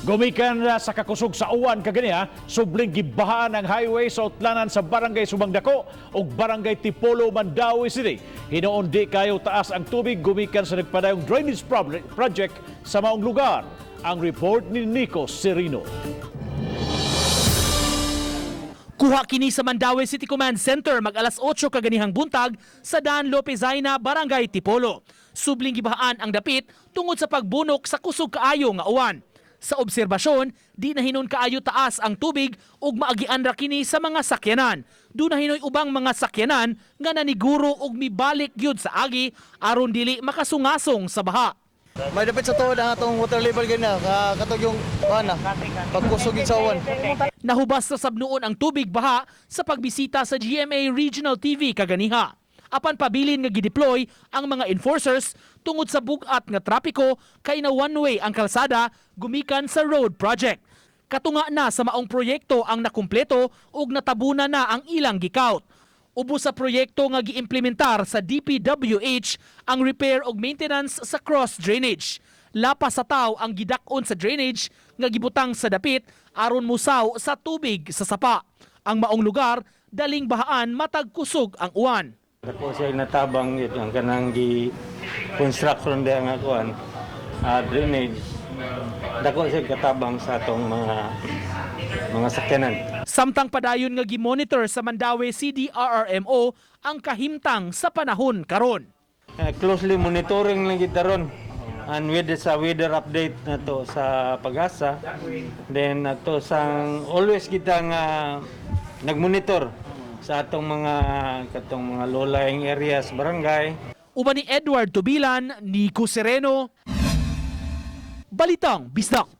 Gumikan sa kakusog sa uwan kaganiha, subling gibahaan ang highway sa utlanan sa Barangay Subangdako ug Barangay Tipolo, Mandaue City. Hinuon di kayo taas ang tubig gumikan sa nagpadayong drainage project sa maong lugar. Ang report ni Nico Serino. Kuha kini sa Mandaue City Command Center mag alas 8 kaganihang buntag sa Daan Lopez Aina, Barangay Tipolo. Subling gibahaan ang dapit tungod sa pagbunok sa kusog kaayo nga uwan. Sa obserbasyon, di na hinon kaayo taas ang tubig ug maagian ra kini sa mga sakyanan. Duna hinoy ubang mga sakyanan nga naniguro og mibalik gyud sa agi aron dili makasungasong sa baha. May dapit sa tuod ang atong water level ganina, katog yung ana, pagkusog yun sa uwan. Nahubas na sab nuon ang tubig baha sa pagbisita sa GMA Regional TV kaganiha. Apan pabilin nga gideploy ang mga enforcers tungod sa bugat nga trapiko kay na one way ang kalsada gumikan sa road project. Katunga na sa maong proyekto ang nakumpleto ug natabunan na ang ilang gikaut. Ubos sa proyekto nga giimplementar sa DPWH ang repair ug maintenance sa cross drainage. Lapas sa taw ang gidak-on sa drainage nga gibutang sa dapit aron musaw sa tubig sa sapa. Ang maong lugar daling bahaan matag kusog ang uwan. Dako siya natabang yun ang kanang gi construction diha nga kuan drainage. Dako siya katabang sa atong mga sakyanan. Samtang padayon nga gimonitor sa Mandaue CDRRMO ang kahimtang sa panahon karon. Closely monitoring lang kita ron and with sa weather update na to sa PAGASA, then ato sang always kita nga nagmonitor sa atong mga katong mga low-lying areas, barangay. Uban ni Edward Tubilan, Nico Sereno, Balitang Bisdak.